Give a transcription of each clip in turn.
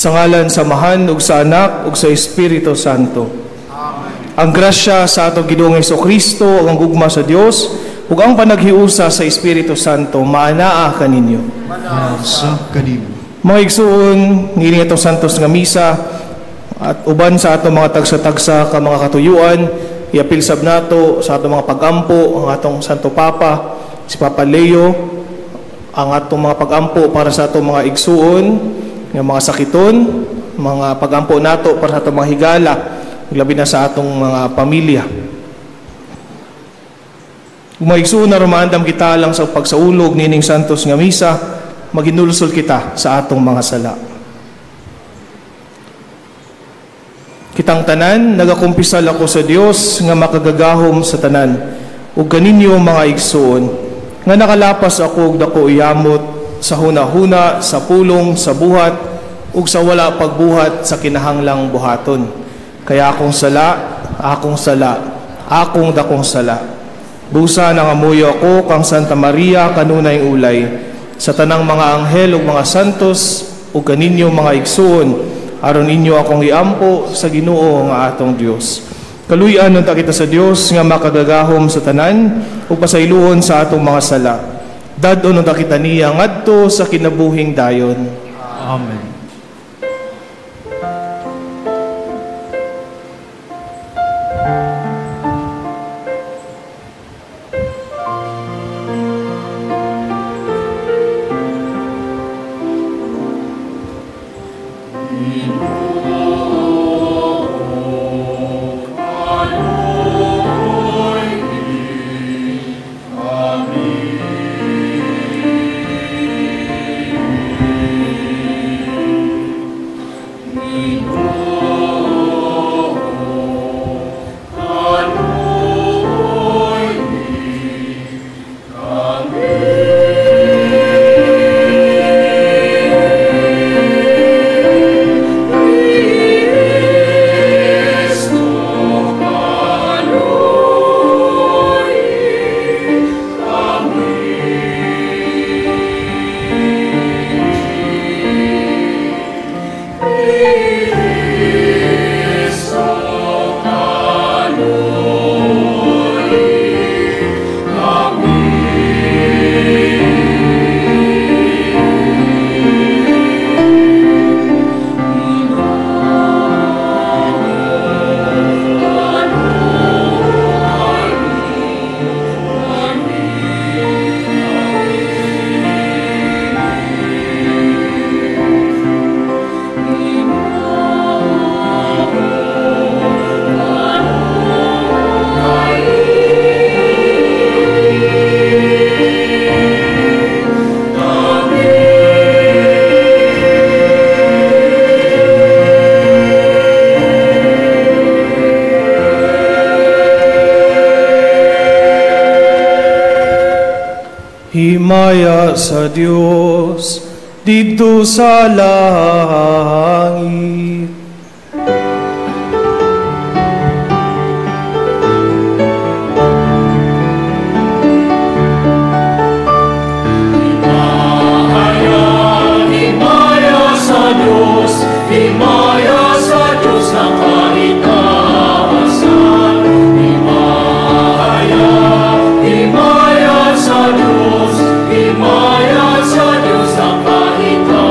Sa ngalan sa Amahan ug sa Anak ug sa Espiritu Santo. Amen. Ang grasya sa atong Ginoong Kristo ug ang gugma sa Dios ug ang panaghiusa sa Espiritu Santo maanaa kaninyo. Sa kanimo. Mga igsuon, niini atong santos nga misa at uban sa atong mga tagsa-tagsa ka mga katuyuan, iapil sab nato sa atong mga pagampo ang atong Santo Papa, si Papa Leo, ang atong mga pagampo para sa atong mga igsuon, nga mga sakiton, mga pagampo nato para sa atong mga higala, labi na sa atong mga pamilya. Kung mga igsuon na rumaandam kita lang sa pagsaulog nining santos nga misa, maginulsol kita sa atong mga sala. Kitang tanan, nagakumpisal ako sa Dios nga makagagahom sa tanan, ug kaninyo mga igsuon, nga nakalapas ako og dako yamot sa hunahuna, sa pulong, sa buhat, ug sa wala pagbuhat sa kinahanglang buhaton. Kaya akong sala, akong sala, akong dakong sala. Busa nangamuyo ako kang Santa Maria kanunay ulay, sa tanang mga anghel ug mga santos ug kaninyo mga igsuon, aron inyo akong iampo sa Ginoo nga atong Dios. Kaluy-an unta kita sa Dios nga makagagahom sa tanan ug pasayloon sa atong mga sala. Dad-on unta kita niya ngadto sa kinabuhing dayon. Amen. Himaya sa Dios didto sa langit. Himaya, himaya sa Dios, himaya sa Dios ang kahitasan. Himaya, himaya sa Dios, himaya sa Dios ang kahitasan.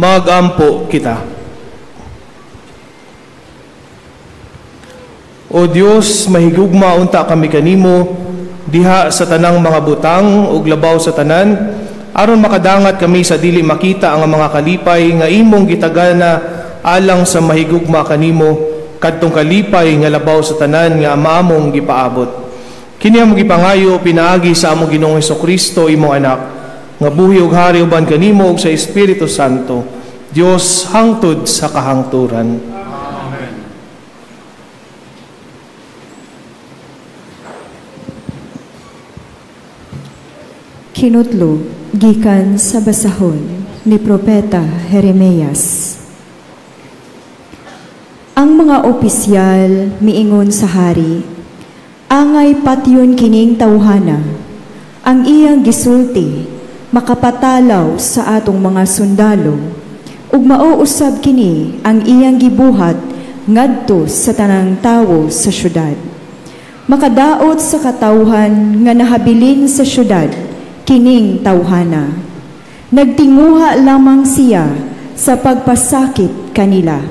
Magampo kita. O Dios, mahigugma unta kami kanimo diha sa tanang mga butang ug labaw sa tanan, aron makadangat kami sa dili makita ang mga kalipay nga imong gitagana alang sa mahigugma kanimo, kadtong kalipay nga labaw sa tanan nga among gipaabot. Kini among gipangayo pinaagi sa among Ginoong Hesukristo, imong anak, nga buhi ug hari uban kanimo ug sa Espiritu Santo, Dios hangtod sa kahangturan. Amen. Kinutlo gikan sa basahon ni Propeta Jeremias. Ang mga opisyal miingon sa hari, angay patyon kining tawhana, ang iyang gisulti makapatalaw sa atong mga sundalo, ug mauusab kini ang iyang gibuhat ngadto sa tanang tawo sa syudad. Makadaot sa katawhan nga nahabilin sa syudad kining tawhana. Nagtinguha lamang siya sa pagpasakit kanila.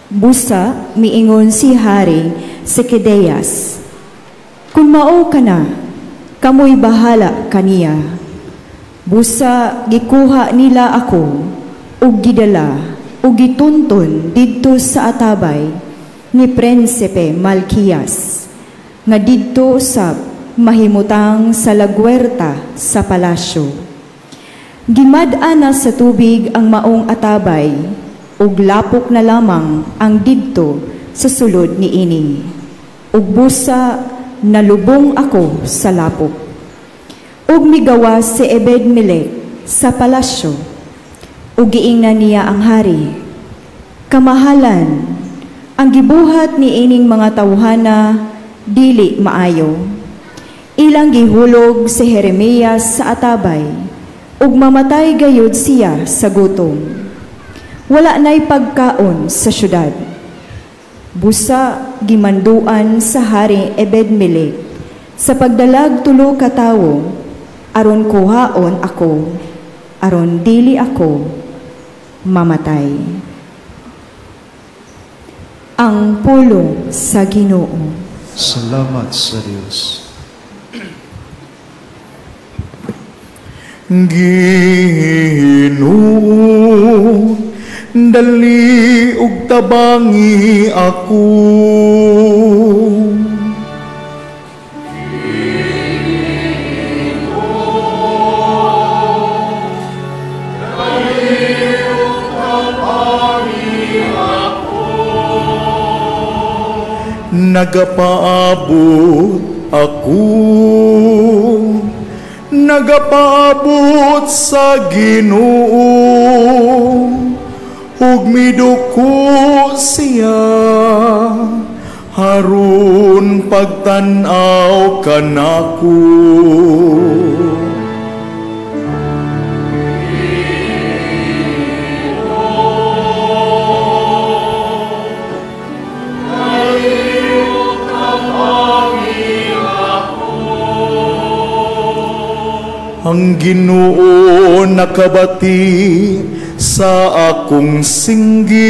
Busa miingon si Hari Sekedeas, kung mao ka na, kamoy bahala kaniya. Busa gikuha nila ako ug gidala ug gitunton didto sa atabay ni Prinsipe Malkias, nga didto usab mahimutang sa lagwerta sa palasyo. Gimad-an na sa tubig ang maong atabay ug lapok na lamang ang didto sa sulod niini. Ug busa nalubong ako sa lapok. Ug migawas si Ebed-Melech sa palasyo, ug giingnan niya ang hari, kamahalan, ang gibuhat ni ining mga tawhana dili maayo. Ilang gihulog si Jeremias sa atabay, ug mamatay gayud siya sa gutom. Wala na'y pagkaon sa syudad. Busa gimanduan sa hari Ebed-Melech sa pagdalag tulo ka tawo, aron kuhaon ako, aron dili ako mamatay. Ang pulong sa Ginoo. Salamat sa Dios. Ginoo, dali ug tabangi ako. Nagapaabot ako, nagapaabot sa Ginoo, ug miduko siya haron pagtan-aw kanako. Ang Ginoo nakabati sa akong singgit.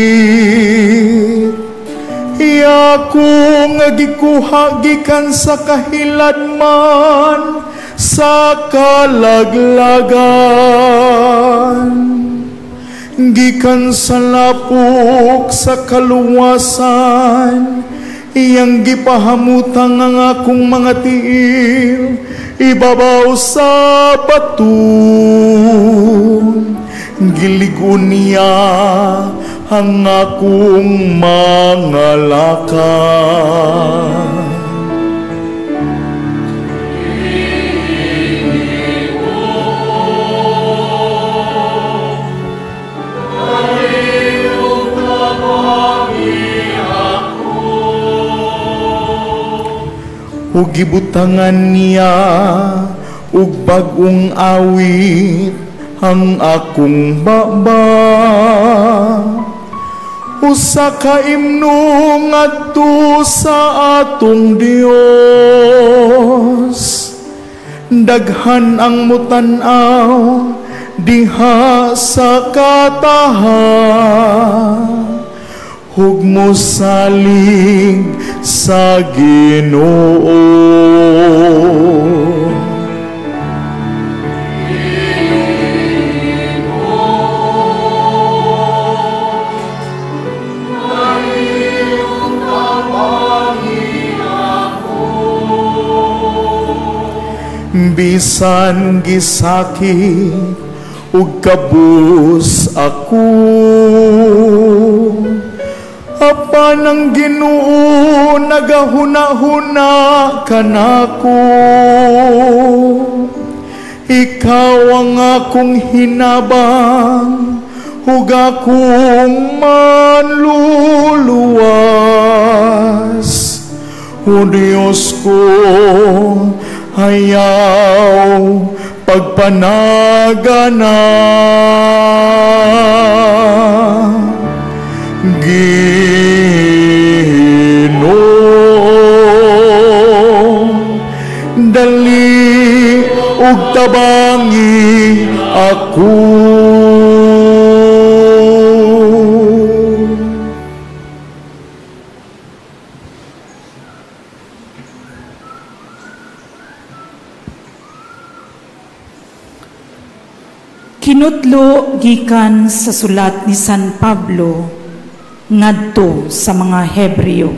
Iya ko nga gikuha gikan sa kahiladman sa kalaglagan, gikan sa lapok sa kaluwasan. Iyang gipahamutang ang akong mga tiil ibabaw sa bato. Giligon niya ang akong mga lakad. Ug gibutangan niya og bag-ong awit ang akong baba. Usa ka imno ngadto sa atong Dios. Daghan ang mutan-aw diha sa kataha, ug mosalig sa Ginoo. Bisan gisakit ug kabus ako, apan ang Ginoo nagahuna-huna kanako. Ikaw ang akong hinabang ug akong manluluwas. O Diyos ko, ayaw pagpanagana. Ginoo, dali ug tabangi ako. Kinutlo gikan sa sulat ni San Pablo ngadto sa mga Hebreo.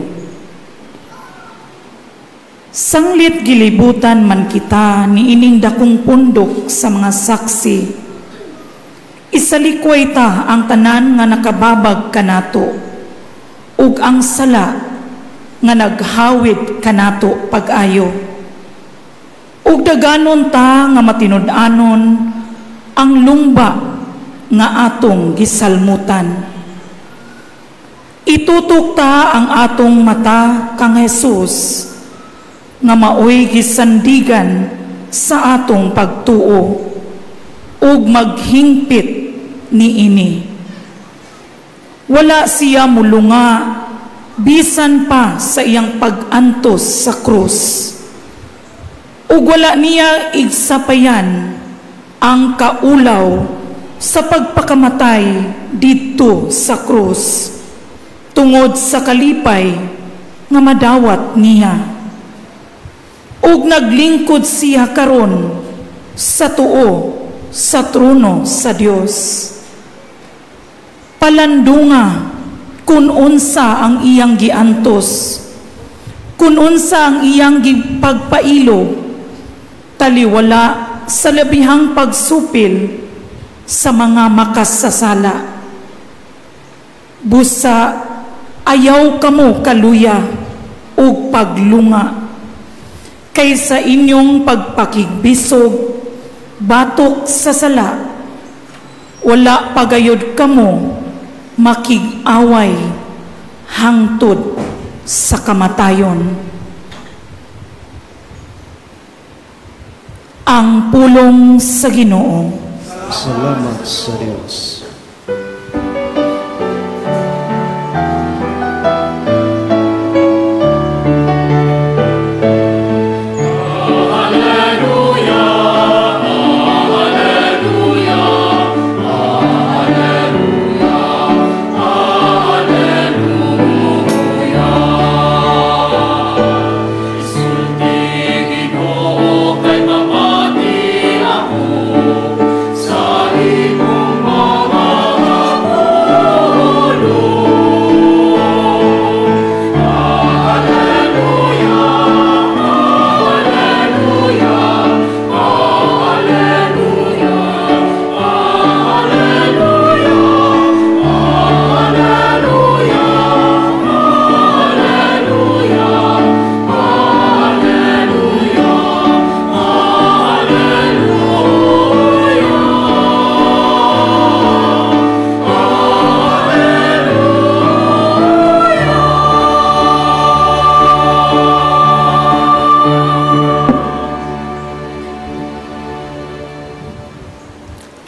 Sanglit gilibutan man kita niining dakong pundok sa mga saksi. Isalikway ta ang tanan nga nakababag kanato ug ang sala nga naghawid kanato pag-ayo. Ug daganon ta nga matinud-anon ang lungba nga atong gisalmutan. Itutok ta ang atong mata kang Jesus nga maoy gisandigan sa atong pagtuo ug maghingpit niini. Wala siya mulunga bisan pa sa iyang pag-antos sa krus, ug wala niya igsapayan ang kaulaw sa pagpakamatay didto sa krus tungod sa kalipay nga madawat niya. Ug naglingkod siya karon sa tuo sa trono sa Dios. Palandunga kun unsa ang iyang giantos, kun unsa ang iyang gipagpailo, taliwala sa labihang pagsupil sa mga makasasala. Busa ayaw kamo kaluya ug paglunga kaysa inyong pagpakigbisog batok sa sala. Wala pagayod kamo makig-away hangtod sa kamatayon. Ang pulong sa Ginoo. Salamat sa Dios.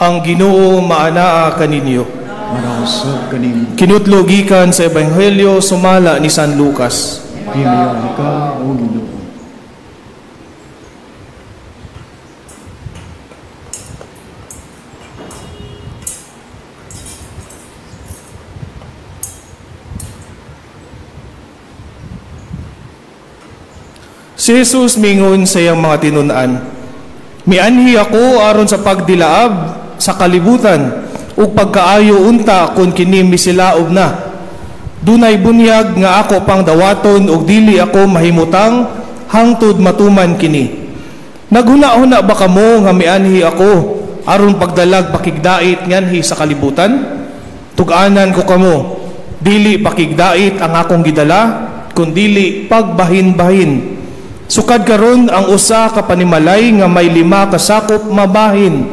Ang Ginoo maanaa kaninyo. Manausab kanimo. Kinutlo gikan sa Ebanghelyo sumala ni San Lucas. Himayon ka, o Ginoo. Si Jesus mingon sa iyang mga tinun-an, "Mianhi ako aron sa pagdilaab sa kalibutan ug pagkaayo unta kun kini misilaob na. Dunay bunyag nga ako pang dawaton ug dili ako mahimutang hangtod matuman kini. Naghuna-huna ba kamo nga mianhi ako aron pagdalag pakigdait nganhi sa kalibutan? Tug-anan ko kamo, dili pakigdait ang akong gidala, kundili pagbahin-bahin. Sukad karon ang usa ka panimalay nga may 5 ka sakop mabahin,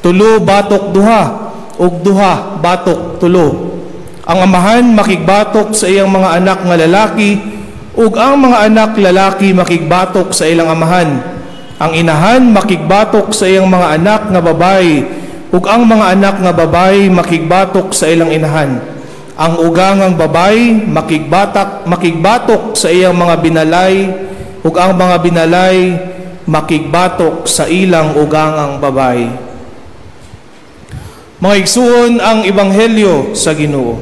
3 batok 2 ug 2 batok 3. Ang amahan makigbatok sa iyang mga anak nga lalaki ug ang mga anak lalaki makigbatok sa ilang amahan. Ang inahan makigbatok sa iyang mga anak nga babayi ug ang mga anak nga babayi makigbatok sa ilang inahan. Ang ugangang babayi makigbatok sa iyang mga binalay ug ang mga binalay makigbatok sa ilang ugangang babayi." Mga igsuon, ang ebanghelyo sa Ginoo.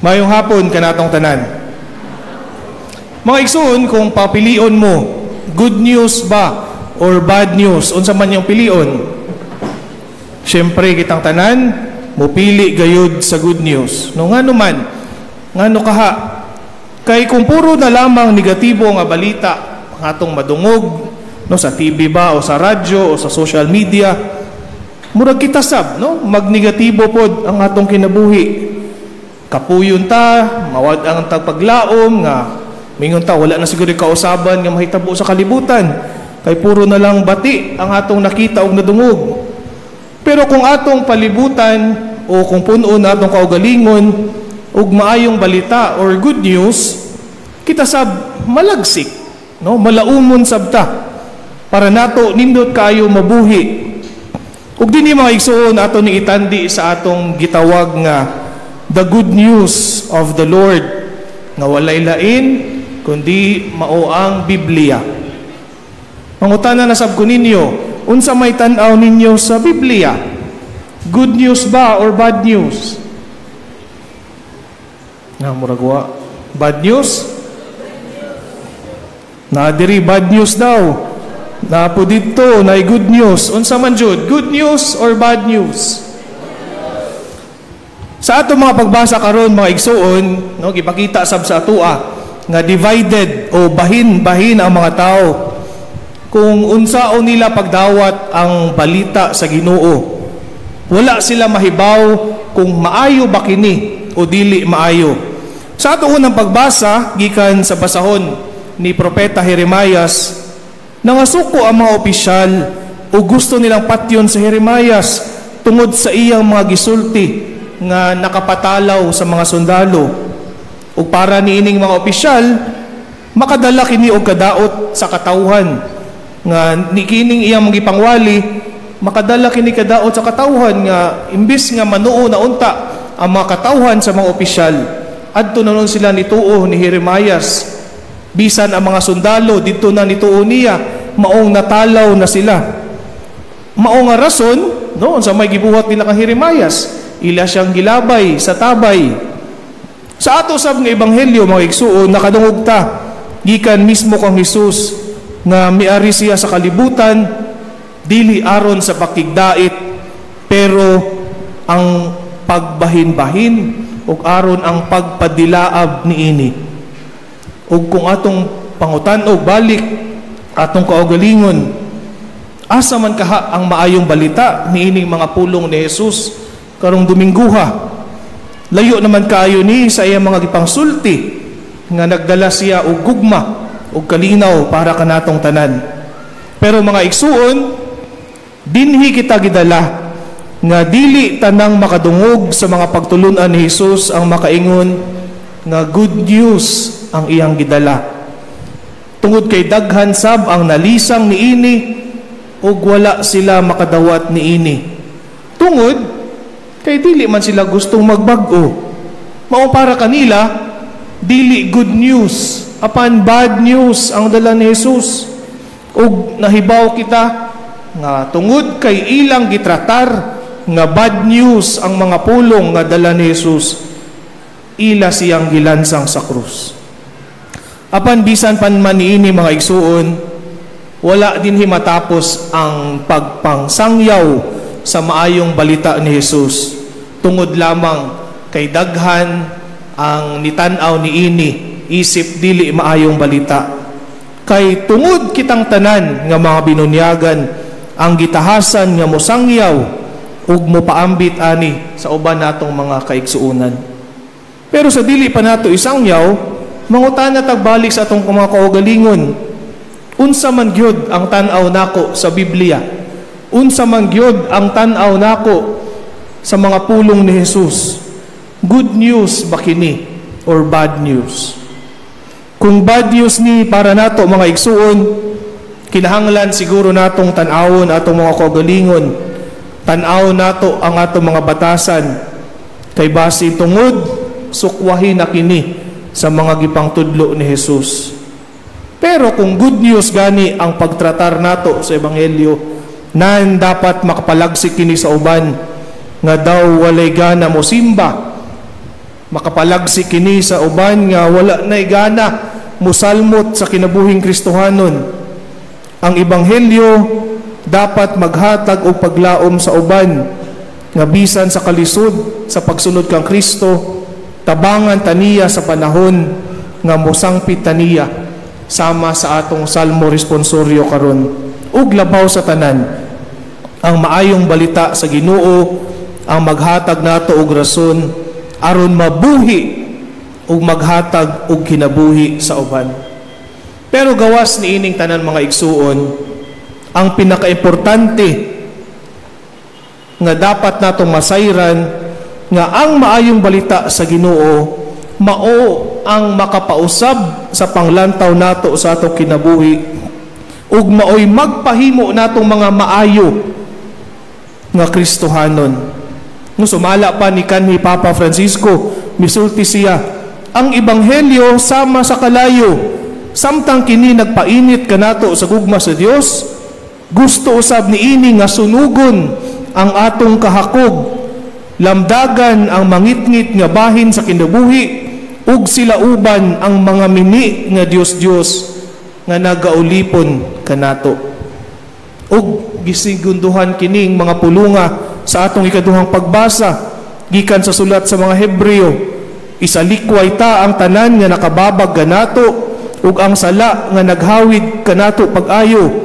Mayong hapon kanatong tanan. Mga igsuon, kung papilion mo, good news ba or bad news, unsa man yung pilion? Siyempre kitang tanan mupili gayud sa good news. No, ngano man, ngano kaha? Kay kung puro na lamang negatibo nga balita ang atong madungog, no, sa TV ba o sa radyo o sa social media, murag kita sab, no, magnegatibo pod ang atong kinabuhi. Kapuyon ta, mawad ang tagpaglaom nga mingon ta wala na siguro kausaban nga mahitabo sa kalibutan kay puro na lang bati ang atong nakita og nadungog. Pero kung atong palibutan o kung puno na atong kaugalingon og maayong balita or good news, kita sab malagsik, no, malaumon sab ta para nato nindot kaayo mabuhi. Ug dinhi mga igsuon, ato ni itandi sa atong gitawag nga the good news of the Lord, nga walay lain kundi mao ang Biblia. Mangutana na sab ko ninyo, unsa may tan-aw ninyo sa Biblia? Good news ba or bad news? Na murag wa. Bad news? Na diri bad news daw. Na po didto na good news. Unsa man jud? Good news or bad news? Sa atong mga pagbasa karon mga igsuon, no, gipakita sab sa atoa nga divided o bahin-bahin ang mga tao kung unsaon nila pagdawat ang balita sa Ginoo. Wala sila mahibaw kung maayo ba kini o dili maayo. Sa ato unang pagbasa gikan sa basahon ni Propeta Jeremias, nangasuko ang mga opisyal o gusto nilang patyon sa Jeremias tungod sa iyang mga gisulti nga nakapatalaw sa mga sundalo. Ug para niining mga opisyal, makadala kini og kadaot sa katawhan nga nikining iyang mga gipangwali, makadala kini kadaot sa katawhan nga imbis nga manuo na unta ang mga katawhan sa mga opisyal, adto na nun sila nituo ni Jeremias. Bisan ang mga sundalo didto na nituo niya, maong natalaw na sila. Mao nga rason, no, sa may gibuhat nila kang Jeremias, ila siyang gilabay sa tabay. Sa ato sab nga ebanghelyo mga igsuon, nakadungog ta gikan mismo kang Hesus nga miari siya sa kalibutan dili aron sa pakigdait, pero ang pagbahin-bahin ug aron ang pagpadilaab niini. Ug kung atong pangutan-og balik atong kaugalingon, asa man kaha ang maayong balita niining mga pulong ni Jesus karong Domingguha? Layo naman kaayo ni sa iyang mga gipangsulti nga nagdala siya og gugma og kalinaw para kanatong tanan. Pero mga igsuon, dinhi kita gidala nga dili tanang makadungog sa mga pagtulun-an ni Jesus ang makaingon nga good news ang iyang gidala. Tungod kay daghan sab ang nalisang niini ug wala sila makadawat niini. Tungod kay dili man sila gustong magbag-o. Mao para kanila dili good news apan bad news ang dala ni Jesus. Ug nahibaw kita nga tungod kay ilang gitratar nga bad news ang mga pulong nga dala ni Jesus, Ila siyang gilansang sa krus. Apan bisan pan man niini, mga igsuon, wala din matapos ang pagpangangsayaw sa maayong balita ni Jesus tungod lamang kay daghan ang nitan-aw niini isip dili maayong balita. Kay tungod kitang tanan nga mga binunyagan ang gitahasan nga mosangyaw ug mopaambit ani sa uban natong mga kaigsuonan. Pero sa dili pa nato isangyaw, mangutana tag balik sa atong mga kaugalingon. Unsa man gyud ang tan-aw nako sa Biblia? Unsa man gyud ang tan-aw nako sa mga pulong ni Jesus? Good news ba kini or bad news? Kung bad news ni para nato, mga igsuon, kinahanglan siguro natong tan-awon atong mga kaugalingon. Tan-awon nato ang atong mga batasan kay basi tungod sukwahi na kini sa mga gipangtudlo ni Jesus. Pero kung good news gani ang pagtratar nato sa ebanghelyo, nan dapat makapalagsik kini sa uban nga daw walay gana mo simba, makapalagsik kini sa uban nga wala nay gana musalmot sa kinabuhing Kristohanon. Ang ebanghelyo dapat maghatag og paglaom sa uban nga bisan sa kalisod sa pagsunod kang Kristo, tabangan taniya sa panahon nga mosangpit taniya, sama sa atong salmo responsoryo karon. Ug labaw sa tanan, ang maayong balita sa Ginoo ang maghatag nato og rason aron mabuhi ug maghatag og kinabuhi sa uban. Pero gawas niining tanan, mga igsuon, ang pinakaimportante nga dapat natong masayran nga ang maayong balita sa Ginoo mao ang makapausab sa panglantaw nato sa atong kinabuhi ug maoy magpahimo natong mga maayo nga Kristohanon. No, sumala pa ni kanhi Papa Francisco, misulti siya, ang ebanghelyo sama sa kalayo, samtang kini nagpainit kanato sa gugma sa Dios, gusto usab niini nga sunugon ang atong kahakog, lamdagan ang mangitngit nga bahin sa kinabuhi ug silauban ang mga mini nga Dios-Dios nga nagaulipon kanato. Ug gisigunduhan kining mga pulunga sa atong ikaduhang pagbasa gikan sa sulat sa mga Hebreo. Isalikway ta ang tanan nga nakababag kanato ug ang sala nga naghawid kanato pag-ayo,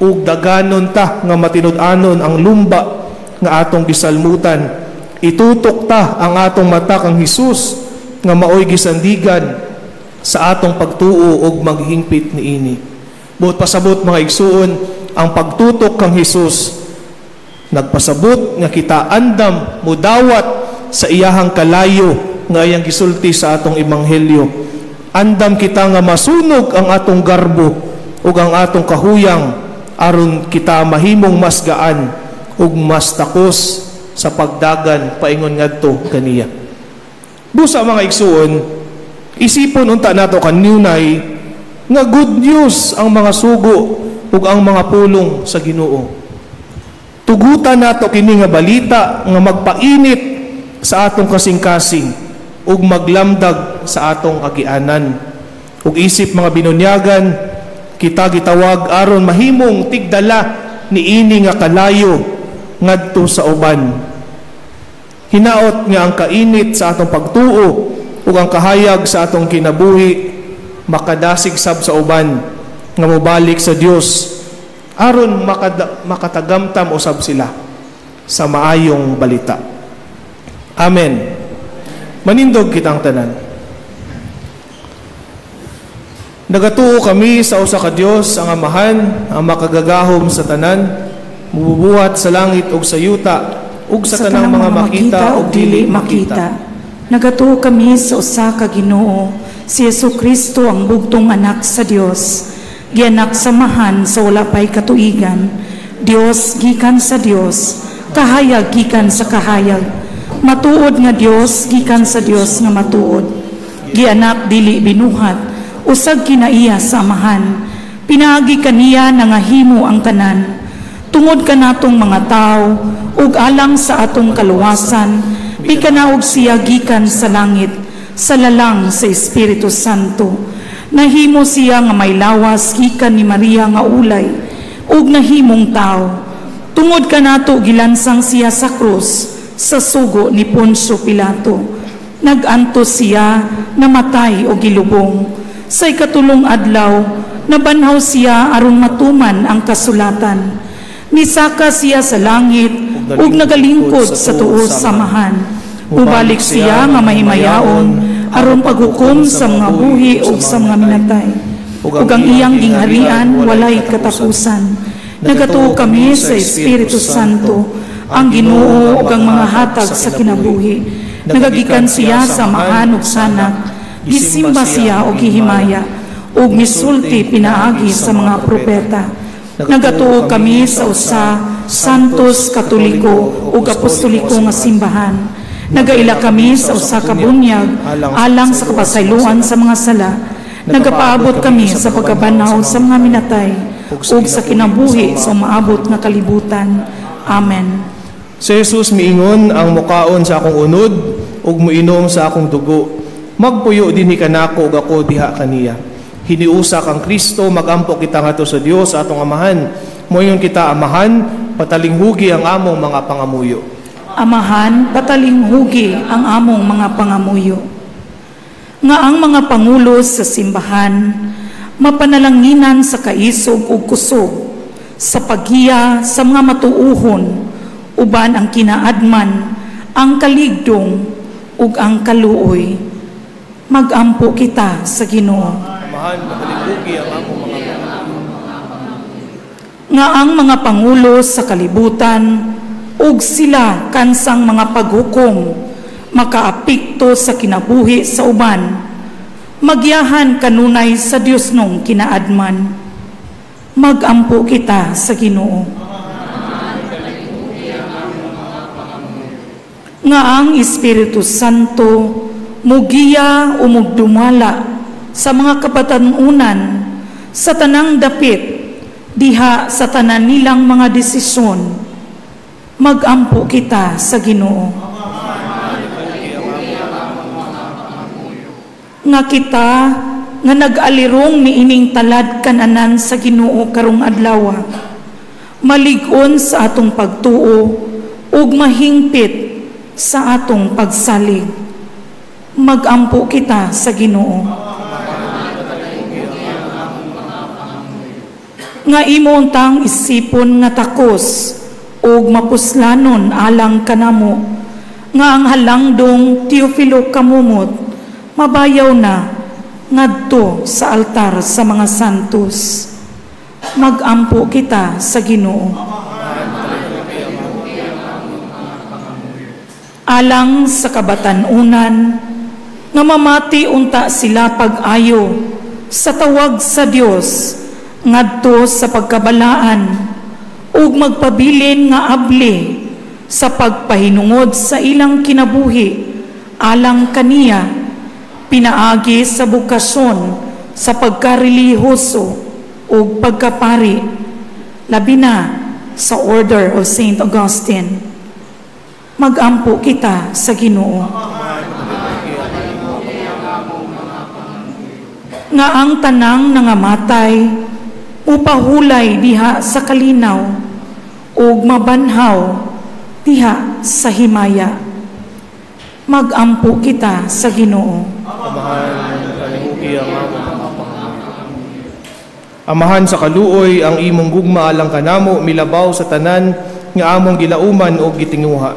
ug daganon ta nga matinud-anon ang lumba nga atong gisalmutan. Itutok ta ang atong mata kang Hesus nga maoy gisandigan sa atong pagtuo ug maghingpit niini. Buot pasabot, mga igsuon, ang pagtutok kang Hesus nagpasabot nga kita andam mudawat sa iyahang kalayo nga iyang gisulti sa atong ebanghelyo. Andam kita nga masunog ang atong garbo ug ang atong kahuyang aron kita mahimong mas gaan ug mas takos sa pagdagan paingon ngadto kaniya. Busa, mga igsuon, isipon unta nato kanunay nga good news ang mga sugo ug ang mga pulong sa Ginoo. Tugutan nato kini nga balita nga magpainit sa atong kasing-kasing ug maglamdag sa atong agianan. Ug isip mga binunyagan, kita gitawag aron mahimong tigdala niini nga kalayo ngadto sa uban. Hinaot nga ang kainit sa atong pagtuo ug ang kahayag sa atong kinabuhi makadasig sab sa uban nga mobalik sa Dios aron makatagamtam usab sila sa maayong balita. Amen. Manindog kitang tanan. Nagatuo kami sa usa ka Dios, ang Amahan, ang makagagahom sa tanan, mububuhat sa langit ug sa yuta ug sa tanang mga makita ug dili makita. Nagatuo kami sa usa ka Ginoo, si Jesu Kristo, ang bugtong anak sa Dios, gianak sa Amahan sa wala pay katuigan, Dios gikan sa Dios, kahayag gikan sa kahayag, matuod nga Dios gikan sa Dios nga matuod, gianak dili binuhat, usag kinaiya sa Amahan, pinaagi kaniya nangahimo ang tanan. Tungod kanatong mga tawo ug alang sa atong kaluwasan, pikanaog siya gikan sa langit. sa lalang sa Espiritu Santo. Nahimo siya nga may lawas gikan ni Maria nga ulay ug nahimong tao. Tungod kanato gilansang siya sa krus sa sugo ni Poncio Pilato. Nag-antos siya, namatay o gilubong. Sa ikatulong adlaw, nabanhaw siya aron matuman ang kasulatan. Misaka siya sa langit ug nagalingkod sa tuo samahan. Mubalik siya nga mahimayaon aron paghukom sa mga buhi ug sa mga minatay. Ug ang iyang gingharian walay katapusan. Nagatuo kami sa Espiritu Santo, ang Ginoo ug ang mga hatag sa kinabuhi. Nagagikan siya sa Amahan ug Sanak, gisimba siya og gihimaya, ug misulti pinaagi sa mga propeta. Nagatuo kami sa usa Santos Katoliko ug Apostoliko nga simbahan. Nagaila kami sa usa ka bunyag alang sa kapasayloan sa mga sala. Nagapaabot kami sa pagkabanhaw sa mga minatay ug sa kinabuhi sa umaabot nga kalibutan. Amen. Si Jesus miingon ang mukaon sa akong unod ug muinom sa akong dugo. Magpuyo dinhi kanako ug ako diha kaniya. Hiniusa kang Kristo, magampo kita ngadto sa Dios atong Amahan. Moingon kita, Amahan, patalinghugi ang among mga pangamuyo. Amahan, patalinghugi ang among mga pangamuyo. Nga ang mga pangulo sa simbahan mapanalanginan sa kaisog ug kusog sa paggiya sa mga matuuhon uban ang kinaadman, ang kaligdong ug ang kaluoy. Magampo kita sa Ginoo. Amahan, patalinghugi ang among mga pangamuyo. Nga ang mga pangulo sa kalibutan ug sila kansang mga paghukom makaapekto sa kinabuhi sa uban, magyahan kanunay sa Dios nung kinaadman. Magampo kita sa Ginoo. Nga ang Espiritu Santo mugiya o mugdumala sa mga kabatanunan sa tanang dapit diha sa tanan nilang mga desisyon. Magampo kita sa Ginoo. Nga kita nga nag-alirong niining talad kananan sa Ginoo karong adlaw, malig-on sa atong pagtuo ug mahingpit sa atong pagsalig. Magampo kita sa Ginoo. Nga imo untang isipon nga takos ug mapuslanon alang kanamo, nga ang halangdong Teofilo Camomot mabayaw na ngadto sa altar sa mga santos. Magampo kita sa Ginoo. Alang sa kabatanunan nga mamati unta sila pag-ayo sa tawag sa Dios ngadto sa pagkabalaan ug magpabilin nga abli sa pagpahinungod sa ilang kinabuhi alang kaniya, pinaagi sa bukasyon sa pagkarelihiyoso ug pagkapari, labi na sa Order of Saint Augustine. Magampo kita sa Ginoo. Nga ang tanang nangamatay upahulay diha sa kalinaw ug mabanhaw diha sa himaya. Magampo kita sa Ginoo. Amahan, sa kaluoy ang imong gugma alang kanamo milabaw sa tanan nga among gilauman o gitinguha.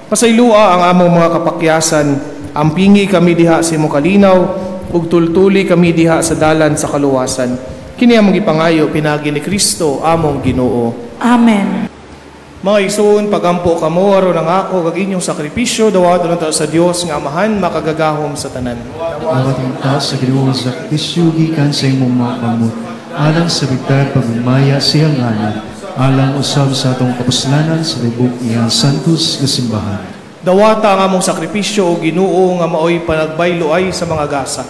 Pasaylua ang among mga kapakyasan, ampingi kami diha sa imong kalinaw ug tultuli kami diha sa dalan sa kaluwasan. Kini among gipangayo pinaagi ni Kristo among Ginoo. Amen. Mga igsoon, pagampo kamo aron ang ako kag inyong sakripisyo dawaton unta sa Dios nga Amahan makagagahom sa tanan. Dawaton sa Ginoo ang sakripisyo gikan sa imong mga kamot alang sa bigtad pagmaya siyang ngalan, alang usab sa atong kapuslanan sa tibok iyang santos nga simbahan. Dawata ang among sakripisyo o Ginoo nga maoy panagbayloay sa mga gasa.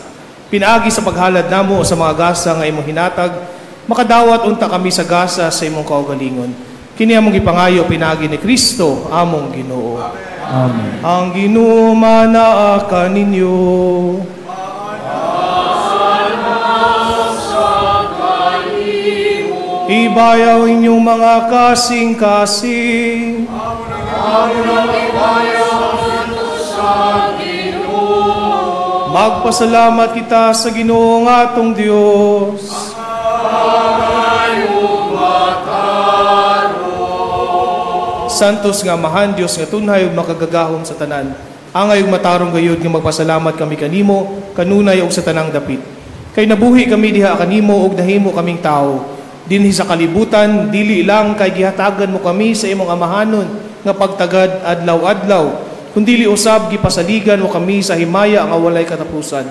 Pinaagi sa paghalad namo sa mga gasa nga imong hinatag, makadawat unta kami sa gasa sa imong kaugalingon. Kini among gipangayo pinaagi ni Kristo among Ginoo. Amen. Ang Ginoo manaa kaninyo. Ibayaw inyong mga kasing-kasing. Magpasalamat kita sa Ginoo nga atong Dios. Santos nga Amahan, Dios nga tunhay ug makagagahom sa tanan. Angay ug matarong gayud nga magpasalamat kami kanimo kanunay ug sa tanang dapit. Kay nabuhi kami diha kanimo ug nahimo kaming tawo. Dinhi sa kalibutan, dili lang kay gihatagan mo kami sa imong amahanon nga pagtagad adlaw-adlaw, kundili usab gipasaligan mo kami sa himaya nga walay katapusan.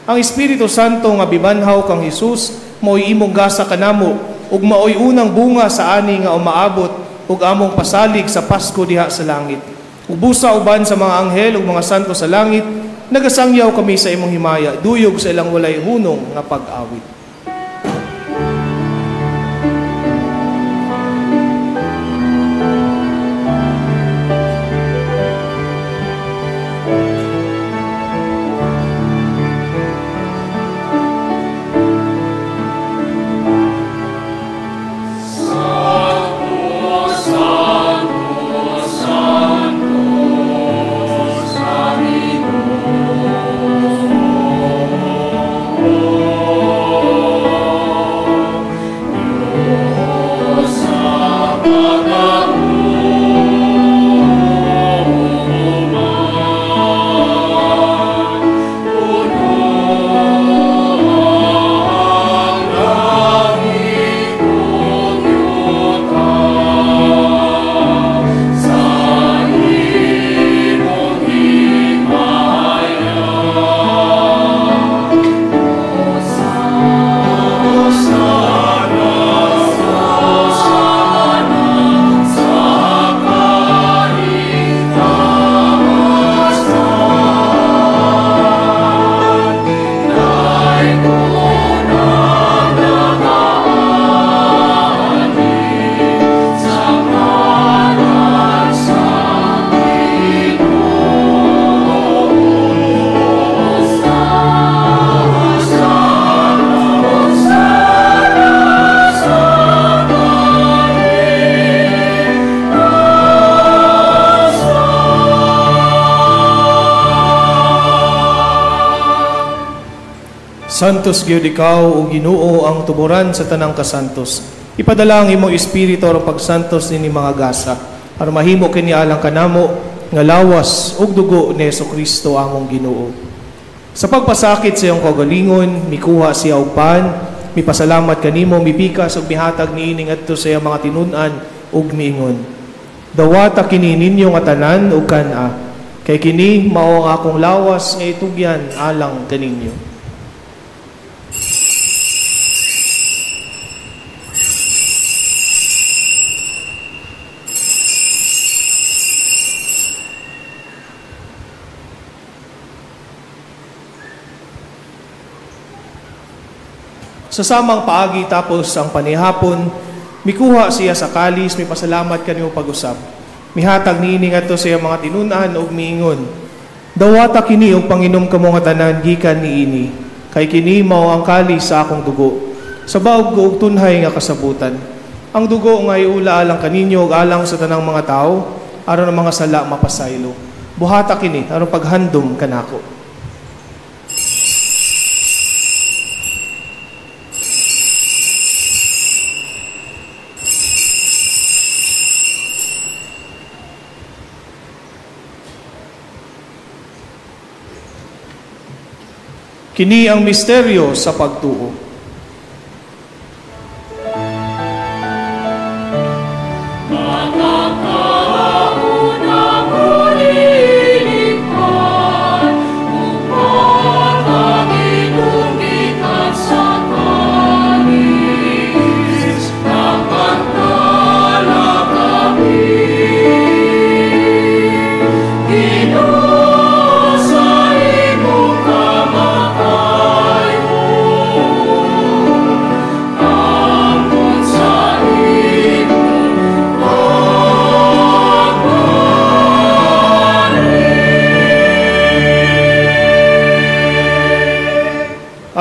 Ang Espiritu Santo nga bibanhaw kang Hesus mao'y imong gasa kanamo ug mao'y unang bunga sa ani nga umaabot ug among pasalig sa Pasko diha sa langit. Ubusa uban sa mga anghel ug mga santo sa langit, nagasangyaw kami sa imong himaya, duyog sa ilang walay hunong nga pag-awit. Santos gyud ikaw o Ginoo ang tuburan sa tanang kasantos. Ipadala ang imong espiritu aron pagsantos nini mga gasa aron mahimo kini alang kanamo nga lawas ug dugo ni Hesukristo among Ginoo. Sa pagpasakit sa iyong kaugalingon, mikuha siya og pan, mipasalamat kanimo, mipikas ug mihatag niini ngadto sa iyang mga tinun-an ug miingon. Dawata kini ninyo nga tanan ug kan-a, kay kini mao ang akong lawas nga itugyan alang kaninyo. Sa samang paagi tapos ang panihapon, mikuha siya sa kalis, mipasalamat kanimo pag-usab. Mihatag niini ngadto sa iyang mga tinun-an ug miingon, dawata kini og panginom kamo nga tanan gikan niini, kay kini mao ang kalis sa akong dugo, sa baog ug tunhay nga kasabutan. Ang dugo nga iula alang kaninyo ug alang sa tanang mga tawo, aron ang mga sala mapasaylo. Buhata kini aron paghandom kanako. Kini ang misteryo sa pagtuo.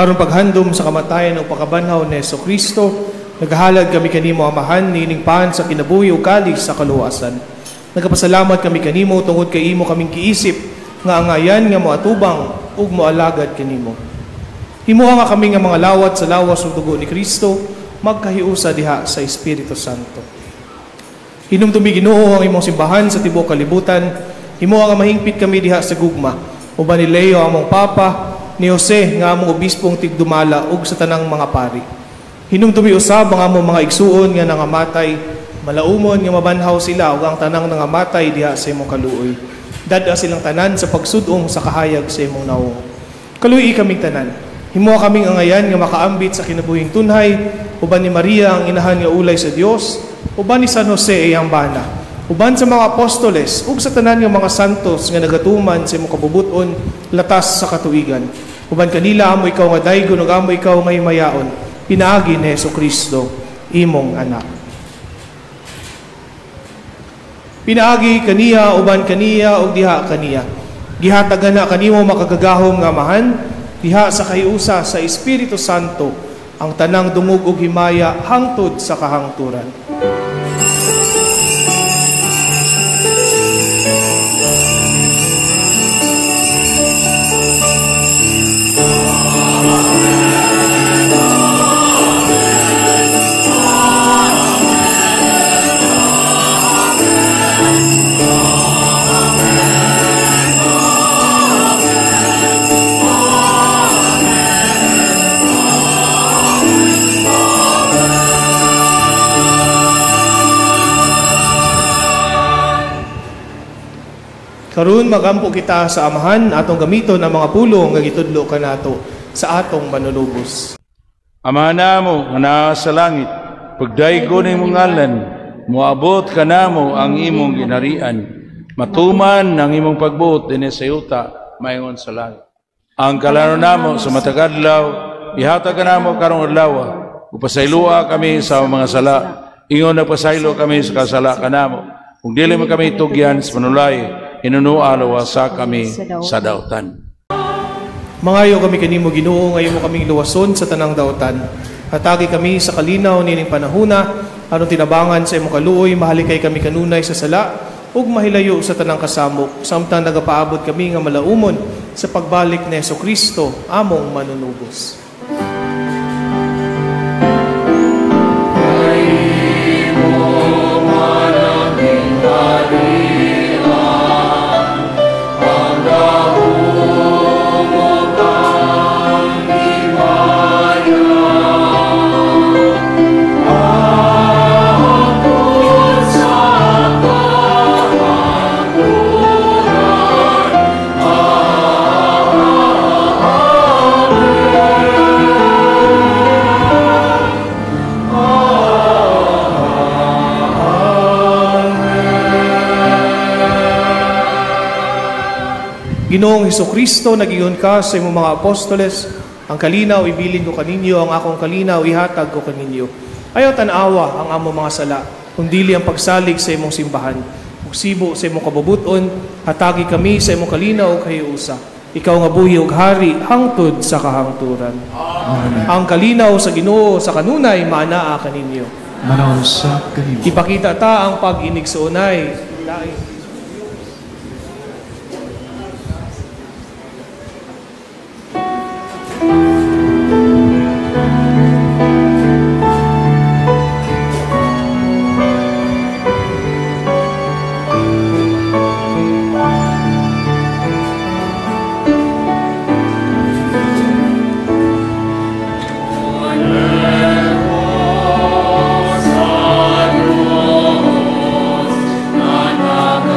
Aron paghandom sa kamatayan ug pagkabanhaw ni Hesukristo, naghalad kami kanimo, Amahan, niining pan sa kinabuhi ug kalis sa kaluwasan. Nagapasalamat kami kanimo tungod kay imo kaming giisip nga angayan nga moatubang ug moalagad kanimo. Himoa nga kami nga mga lawat sa lawas ug dugo ni Kristo, magkahiusa diha sa Espiritu Santo. Hinumdumi, Ginoo, ang imong simbahan sa tibuok kalibutan. Himoa nga mahingpit kami diha sa gugma uban ni Leo among Papa, ni Jose nga among obispong tigdumala ug sa tanang mga pari. Hinumdumi usab ang among mga igsuon nga nangamatay, malaumon nga mabanhaw sila ug ang tanang nangamatay diha sa imong kaluoy. Dad-a silang tanan sa pagsud-ong sa kahayag sa imong nawong. Kaluoyi kaming tanan. Himoa kaming angayan nga makaambit sa kinabuhing tunhay uban ni Maria ang inahan nga ulay sa Dios, uban ni San Jose iyang bana, uban sa mga apostoles ug sa tanan nga mga santos nga nagatuman sa imong kabubut-on latas sa katuigan. Uban kanila amo ikaw nga daygon ug amo ikaw nga himayaon, pinaagi ni Hesukristo imong anak. Pinaagi kaniya, uban kaniya ug diha kaniya, gihatagan na kanimo makagagahom nga Amahan diha sa kahiusa sa Espiritu Santo ang tanang dungog ug himaya hangtod sa kahangturan. Karon magampo kita sa Amahan, atong gamiton ang mga pulong nga gitudlo kanato sa atong manunubos. Ama namo nga naa sa langit, pagdaygon imong ngalan, moabot kanamo ang imong ginharian. Matuman ang imong pagbuot dinhi sa yuta maingon sa langit. Ang kalaro namo sa matag adlaw ihatag kanamo karong adlaw. Upasayloa kami sa mga sala, ingon nagpasaylo kami sa kasala kanamo. Kung dili man kami tugyan sa panulay, hinunua luwasa kami sa dautan. Mangayo kami kanimo, Ginoo, nga imo kaming luwason sa tanang dautan. Hatagi kami sa kalinaw nining panahuna, aron tinabangan sa imong kaluoy, mahalikay kami kanunay sa sala ug mahilayo sa tanang kasamok, samtang nagapaabot kami nga malaumon sa pagbalik ni Hesukristo among manunubos. Ginoong Hesukristo, nag-ingon ka sa imong mga apostoles, ang kalinaw ibilin ko kaninyo, ang akong kalinaw ihatag ko kaninyo. Ayaw tan-awa ang among mga sala, kundili ang pagsalig sa imong simbahan. Ug sibo sa imong kabubuton, hatagi kami sa imong kalinaw ug kahiusa. Ikaw nga buhi ug hari hangtod sa kahangturan. Amen. Ang kalinaw sa Ginoo sa kanunay maanaa kaninyo. Manaw sa kanimo. Ipakita ta ang pag-inig sa unay. Lain. Sa Diyos na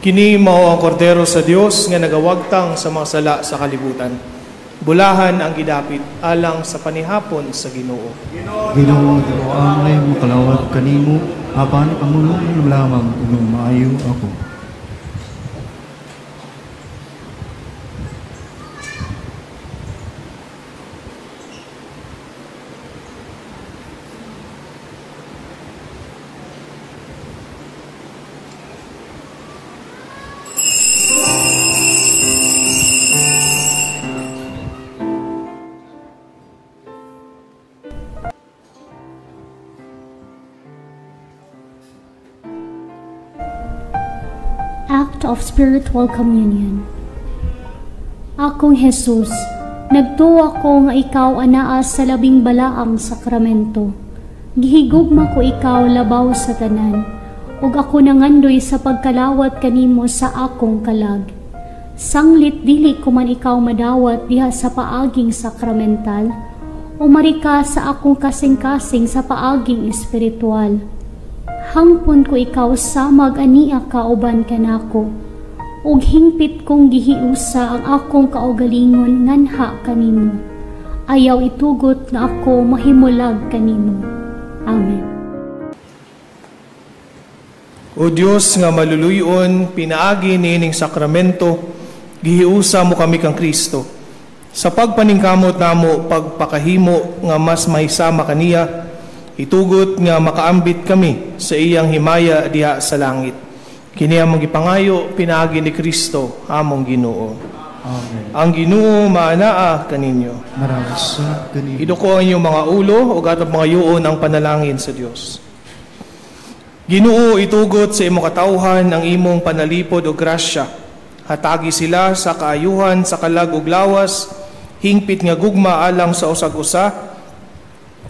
Kini mao ang kordero sa Dios nga nagawagtang sa mga sala sa kalibutan. Bulahan ang gidapit alang sa panihapon sa Ginoo. Ginoo, dili ko angay makalawat kanimo, apan pangulong lamang ug maayo ako. Act of Spiritual Communion. Akong Jesus, nagtuwa ko nga ikaw anaa sa labing balaang sakramento. Gihigugma ko ikaw labaw sa tanan, ug ako nangandoy sa pagkalawat kanimo sa akong kalag. Sanglit dili ko man ikaw madawat diha sa paaging sakramental, umari ka sa akong kasing-kasing sa paaging espiritual. Hangpon ko ikaw samag ania kauban kanako, ug hingpit kong gihiusa ang akong kaugalingon nganha kanimo. Ayaw itugot nga ako mahimulag kanimo. Amen. O Dios nga maluluyon, pinaagi niining sakramento, gihiusa mo kami kang Kristo. Sa pagpaningkamot namo pagpakahimo nga mas mahisama kaniya, itugot nga makaambit kami sa iyang himaya diha sa langit. Kini among gipangayo pinaagi ni Kristo among Ginoo. Amen. Ang Ginoo maanaa kaninyo. Maramsa kaninyo. Iduko ang inyong mga ulo ug atong mga yuon ang panalangin sa Dios. Ginoo, itugot sa imong katawhan ang imong panalipod o grasya. Hatagi sila sa kaayuhan sa kalag ug lawas, hingpit nga gugma alang sa usag-usa,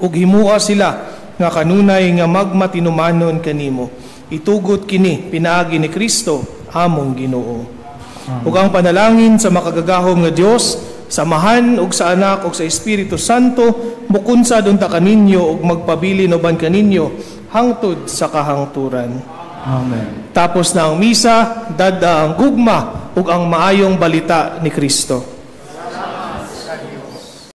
ug himua sila nga kanunay nga magmatinumanon kanimo. Itugot kini pinaagi ni Kristo among Ginoo. Ug ang panalangin sa makagagahom nga Dios, samahan ug sa Anak ug sa Espiritu Santo, mukunsad unta kaninyo ug magpabilin uban kaninyo hangtod sa kahangturan. Amen. Tapos na ang misa, dada ang gugma ug ang maayong balita ni Kristo.